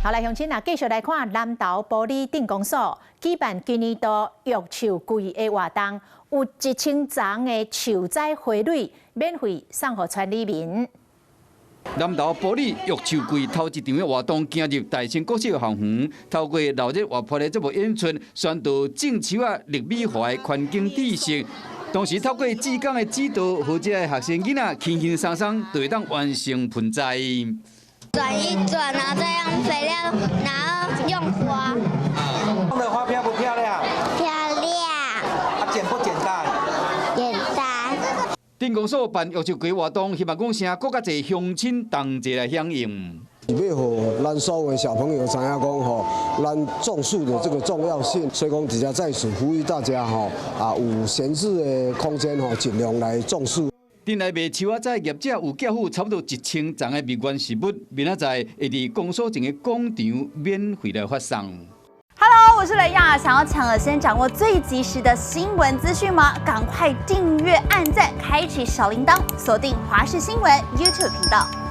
好來，鄉親啊，繼續來看南投埔里鎮公所舉辦今年度育樹季的活動，有1000叢的樹仔花蕊免費送予村里民。南投埔里育樹季頭一場的活動，行入大成國小校園，透過鬧熱活潑的節目演出，宣導種樹仔綠美華的環境知識。同時透過志工的指導，予這个學生囡仔輕輕鬆鬆就會當完成盆栽。轉一轉，然後再用肥料，然後用花。種的花漂不漂亮？漂亮。啊，簡不簡單？簡單。鎮公所辦育樹季活動，希望講聲閣較濟鄉親同齊來響應。是欲予咱所有的小朋友知影講吼，咱種樹的這個重要性，所以講佇遮再次呼籲大家吼，啊有閒置的空間吼，盡量來種樹。鎮內賣樹仔仔業者有寄付差不多1000叢的蜜源植物，明仔載會佇公所前的廣場免費來發送。 Hello，我是雷亞，想要搶先掌握最及時的新聞資訊嗎？趕快訂閱、按讚、開啟小鈴鐺，鎖定華視新聞 YouTube 頻道。